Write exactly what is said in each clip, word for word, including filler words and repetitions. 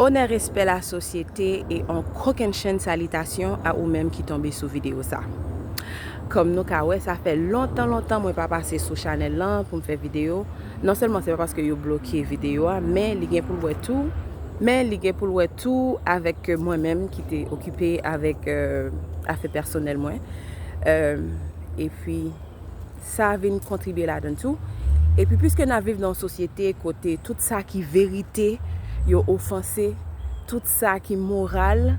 Onè, respè, lasosyete e yon kokennchenn salitasyon a ou menm ki tonbe sou videyo sa. Kòm nou ka wè, sa fè lontan, lontan mwen pa pase sou chanèl lan pou m fè videyo. Non sèlman se pa paske yo bloke videyo a, men li gen pou l wè tou, men li gen pou l wè tou avèk, euh, mwen menm ki te okipe avèk, euh, afè pèsonèl mwen. Euh, epi, sa vin kontribye ladan tou. Epi, piske n ap viv nan yon sosyete kote tout sa ki verite, yo ofanse, tout sa ki moral,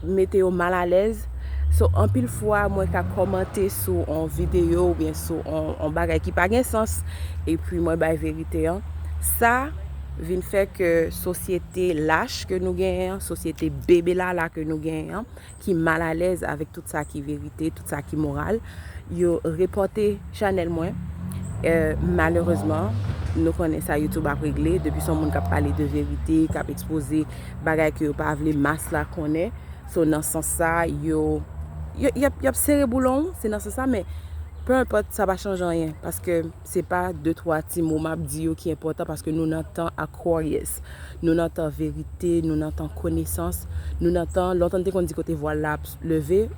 mete yo malalèz. So, anpil fwa, mwen ka kòmante sou yon videyo oubyen sou yon, yon bagay ki pa gen sans, epi mwen bay verite an. Sa vin fè ke sosyete lach ke nou genyen an, sosyete bebe lala ke nou genyen an, ki malalèz avèk tout sa ki verite, tout sa ki moral, yo repòte chanèl mwen. Euh, malerezman, nou konnen sa YouTube ap regle. Depi se yon moun k ap pale de verite, k ap ekspoze bagay ke yo pa vle mas la konnen. So, nan sans sa, yo, yo, y ap, y ap sere boulon, se nan sans sa, men peu importe, sa pa chanje anyen, paske se pa de twa ti mo m ap di yo ki enpòtan, paske nou nan tan Aquarius. Nou nan tan verite, nou nan tan konesans, nou nan tan, lontan n te konn di kote vwal la ap leve,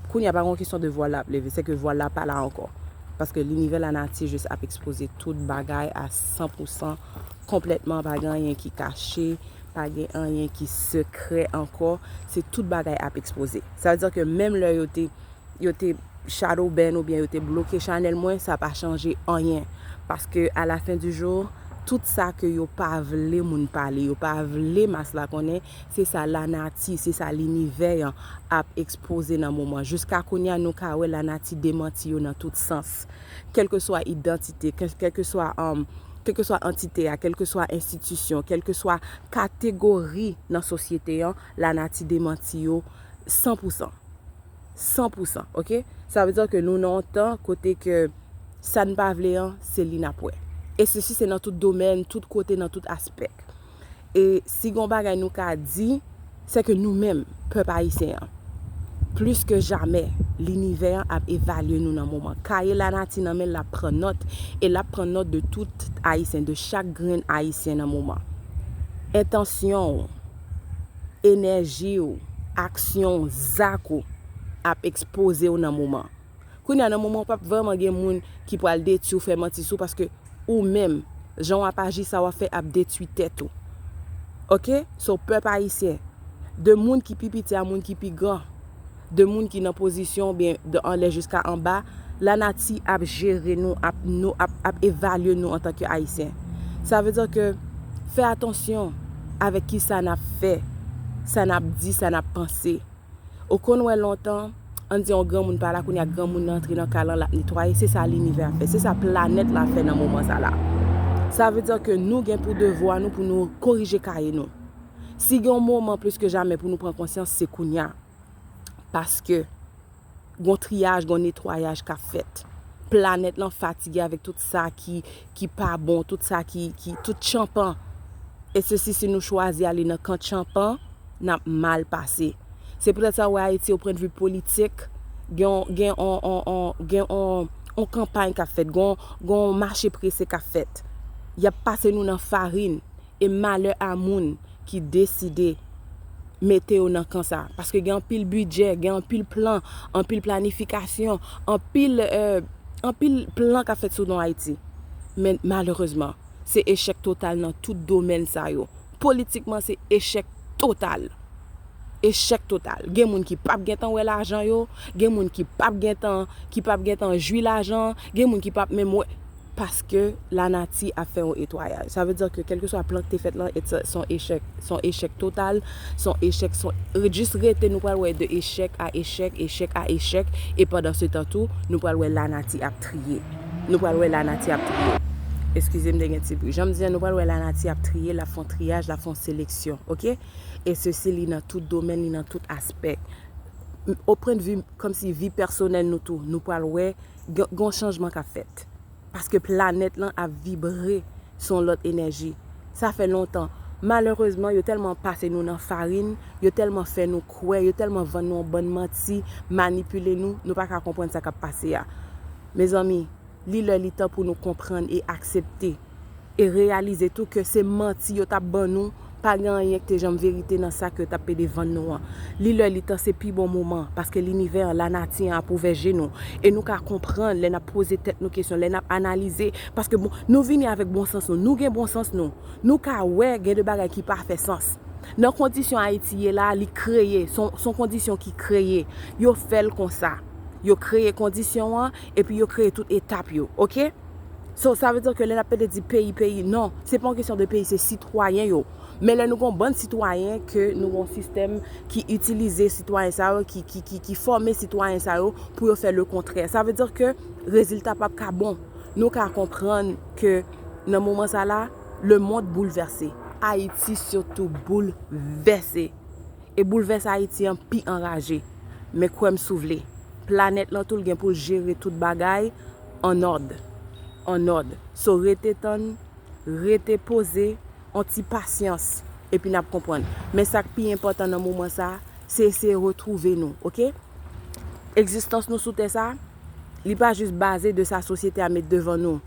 kounye a pa gen kesyon de vwal la ap leve, se ke vwal la pa la ankò. Paske linivè, lanati jis ap ekspoze tout bagay a san pou san, konplètman, pa gen anyen ki kache, pa gen anyen ki sekrè ankò, se tout bagay ap ekspoze. Sa vle di ke menm lè yo te, yo te shadow ban oubyen yo te bloke chanèl mwen, sa pa chanje anyen. Paske à la fin du jour, tout sa ke yo pa vle moun pale, yo pa vle mas la konnen, se sa lanati, se sa linivè an ap ekspoze nan moman. Jiska kounye a, nou ka wè lanati demanti yo nan tout sans. Kèlkeswa idantite, kèl-, kèlkeswa, um, kèlkeswa antite a, kèlkeswa enstitisyon, kèlkeswa kategori nan sosyete an, lanati demanti yo san pou san. San pou san, oke? Sa vle di ke nou nan yon tan kote ke sa n pa vle an, se li n ap wè. E sesi se nan tout domèn, tout kote, nan tout aspè. E si gon bagay nou ka di, se ke nou menm, pèp ayisyen an, plis ke jamè, linivè an ap evalye nou nan moman. Kaye lanati nan men l, l ap pran nòt, e l ap pran nòt de tout ayisyen, de chak grenn ayisyen nan moman. Entansyon w, enèji w, aksyon w, zak ou ap ekspoze w nan moman. Kounye a, nan moman, w p ap vrèman gen moun ki pral detwi w, fè manti sou, paske ou menm, jan w ap aji, sa w ap fè ap detwi tèt ou. Oke? So, pèp ayisyen, de moun ki pi piti a moun ki pi gran, de moun ki nan pozisyon oubyen de anlè jiska anba, lanati ap jere nou, ap, nou, ap, ap evalye nou antanke ayisyen. Sa vle di ke fè atansyon avèk kisa n ap fè, sa n ap di, sa n ap panse. Ou konn wè lontan, ann di yon granmoun pa la, kounye a granmoun nan antre nan kay lan, l ap netwaye, se sa linivè a fè, se sa planèt la fè nan moman sa la. Sa vle di ke nou gen pou devwa nou pou nou korije kaye nou. Si gen yon moman plis ke jamè pou nou pran konsyans, se kounye a. Paske gon triyaj, gon netwayaj k ap fèt. Planèt lan fatige avèk tout sa ki, ki pa bon, tout sa ki, ki, tout tchanpan. E sesi, si nou chwazi ale nan kan tchanpan, n ap mal pase. Se poutèt sa w wè Ayiti, o pwennvi politik, gen, gen on, on, on, gen on, on kanpay k ap fèt, gon, gon mache prese k ap fèt. Y ap pase nou nan farin. E malè a moun ki deside mete yo nan kan sa. Paske gen anpil bidjè, gen anpil plan, anpil planifikasyon, anpil, euh, anpil plan k ap fèt sou non Ayiti. Men malerezman, se echèk total nan tout domèn sa yo. Politikman, se echèk total. Echèk total. Gen moun ki p ap gentan wè lajan yo, gen moun ki p ap gentan, ki p ap gentan jwi lajan, gen moun ki p ap menm wè, paske lanati ap fè yon netwayaj. Sa vle di ke kèlkeswa plan ki te fèt lan, et se, se yon echèk, se yon echèk total, se yon echèk, se yon, re-, jis rete, nou pral wè de echèk a echèk, echèk a echèk, e pandan se tan tou, nou pral wè lanati ap triye. Nou pral wè lanati ap triye. Eskize m, te gen ti bri. Jan m di an, nou pral wè lanati ap triye, l ap fè yon triyaj, l ap fè yon seleksyon, oke? E sesi, li nan tout domèn, li nan tout aspè. O pwennvi, kòmsi vi pèsonèl nou tou, nou pral wè gen, gen yon chanjman k ap fèt. Paske planèt lan ap vibre sou yon lòt enèji. Sa fè lontan. Malerezman, yo tèlman pase nou nan farin, yo tèlman fè nou kwè, yo tèlman vann nou yon bann manti, manipile nou, nou pa ka konprann sa k ap pase a. Mezanmi, li lè li tan pou nou konprann e aksepte e reyalize tou ke se manti yo t ap ban nou Pa gen anyen ki te janm verite nan sa ke yo t ap pede vann nou an. Li lè li tan, se pi bon moman, paske linivè an, lanati an ap ouvè je nou. E nou ka konprann lè n ap poze tèt nou kesyon, lè n ap analize, paske bon, nou vini avèk bon sans nou. Nou gen bon sans nou. Nou ka wè gen de bagay ki pa fè sans. Nan kondisyon Ayiti ye la, li kreye, se yon, se yon kondisyon ki kreye. Yo fè l konsa. Yo kreye kondisyon an, epi yo kreye tout etap yo, oke? So, sa vle di ke lè n ap pede di peyi, peyi, non, se pa yon kesyon de peyi, se sitwayen yo. Men lè nou gon bann sitwayen, ke nou gon sistèm ki itilize sitwayen sa yo, ki, ki, ki, ki fòme sitwayen sa yo pou yo fè le kontrè. Sa vle di ke rezilta p ap ka bon. Nou ka konprann ke nan moman sa la, le monde bouleversé. Ayiti sitou boulvèse. E boulvès Ayiti an pi anraje. Men kwè m si w vle, planèt lan tou l gen pou l jere tout bagay an òd. An òd. So, rete tann, rete poze, on ti pasyans, epi n ap konprann. Men sa k pi enpòtan nan moman sa, se eseye retwouve nou, oke? Egzistans nou sou tè sa, li pa jis baze de sa sosyete a met devan nou.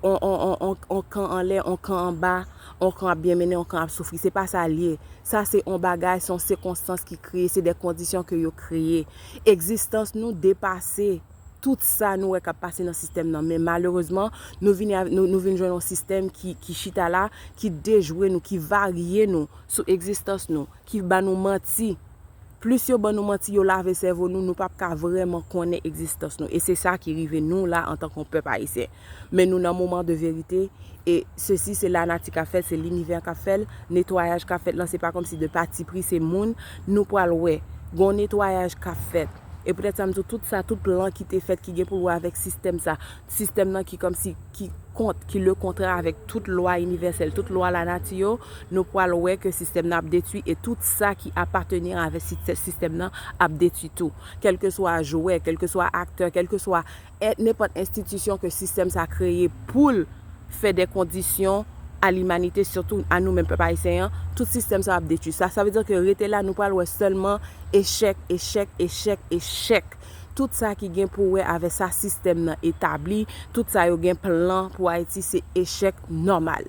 On, on, on, on, on kan anlè, on kan anba, on kan ap byen mennen, on kan ap soufri. Se pa sa l ye. Sa se on bagay, se on sikonstans ki kreye, se de kondisyon ke yo kreye. Egzistans nou depase tout sa nou wè k ap pase nan sistèm nan. Men malerezman, nou vini av-, nou, nou vin jwenn yon sistèm ki, ki chita la, ki dejwe nou, ki varye nou sou egzistans nou, ki ba nou manti. Plis yo ban nou manti, yo lave sèvo nou, nou p ap ka vrèman konnen egzistans nou. E se sa ki rive nou la antanke yon pèp ayisyen. Men nou nan moman de verite, e sesi se lanati k ap fè l, se linivè k ap fè l, netwayaj k ap fèt lan, se pa kòmsi de patipri, se moun, nou pral wè. Gon netwayaj k ap fèt. E poutèt sa, m di w, tout sa, tout plan ki te fèt, ki gen pou l wè avèk sistèm sa, sistèm nan ki kòmsi, ki kont, ki le kontrè avèk tout lwa inivèsèl, tout lwa lanati yo, nou pral wè ke sistèm nan ap detwi e tout sa ki apateni avèk si-, sistèm nan ap detwi tou. Kèlkeswa jwè, kèlkeswa aktè, kèlkeswa e-, nenpòt enstitisyon ke sistèm sa kreye pou l fè de kondisyon a limanite, sitou a nou menm pèp ayisyen an, tout sistèm sa ap detwi. Sa, sa vle di ke rete la, nou pral wè sèlman echèk, echèk, echèk, echèk. Tout sa ki gen pou wè avè sa sistèm nan etabli, tout sa yo gen plan pou Ayiti, se echèk nòmal.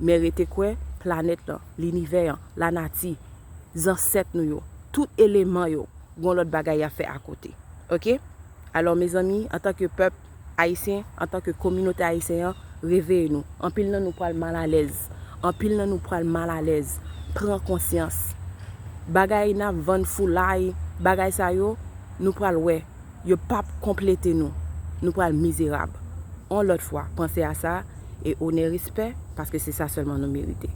Men rete kwè, planèt lan, linivè an, lanati, zansèt nou yo, tout eleman yo, gon lòt bagay y ap fè akote. Oke? Alò, mezanmi, antanke pèp ayisyen, antanke kominote ayisyen an, reveye nou. Anpil nan nou pral malalèz. Anpil nan nou pral malalèz. Pran konsyans. Bagay n ap vann, foulay, bagay sa yo, nou pral wè. Yo p ap konplete nou. Nou pral mizerab. On lòt fwa, panse a sa, e onè, respè, paske se sa sèlman nou merite.